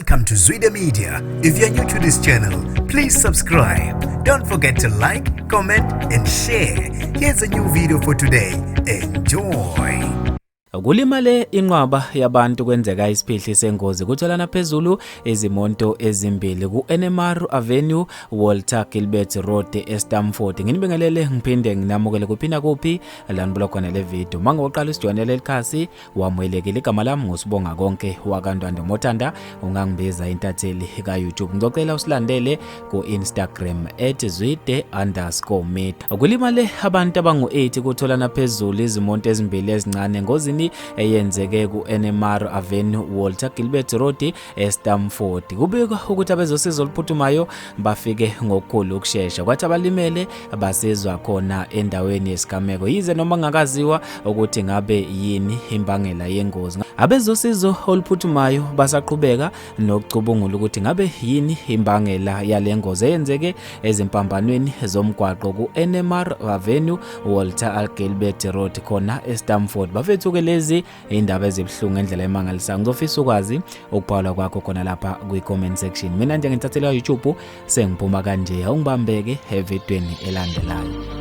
Welcome to Zwida Media. If you're new to this channel, please subscribe. Don't forget to like, comment, and share. Here's a new video for today. Enjoy. Kulimale inqwaba yabantu kwenzeka isiphihli sengozi kutholana phezulu izimonto ezimbili ku-NMR Avenue, Walter Gilbert Road eStamford. Nginibingelele ngiphinde nginamukele kuphi kuphi la nibuka khona le video. Mangoqala usijoyinele likhasi wamukelekile. Igama lami nguSibonga Konke wakaNtwando Mothanda, ungangibiza intatheli ka-YouTube. Ngizocela usilandele ku-Instagram @zwide_media. Kulimale abantu abangu-8 kutholana phezulu izimonto ezimbili ezincane engozini eyenzeke ku-NMR Avenue, Walter Gilbert Road eStamford. Kubikwa ukuthi abezosizo oluphuthumayo bafike ngokukhulu ukushesha, kwathi abalimele basizwa khona endaweni yesigameko, yize noma kungakaziwa ukuthi ngabe yini imbangela yengozi. Abezosizo oluphuthumayo basaqhubeka nokucubungula ukuthi ngabe yini imbangela yale ngozi eyenzeke ezimpambanweni zomgwaqo ku-NMR Avenue, Walter Gilbert Road khona eStamford. Bafethu-ke, lezi indaba ezibuhlungu ngendlela emangalisayo. Ngizofisa ukwazi ukuphawula kwakho khona lapha kwi-comment section. Mina njengentathelwa YouTube sengiphuma kanje, awungibambeke evidweni elandelayo.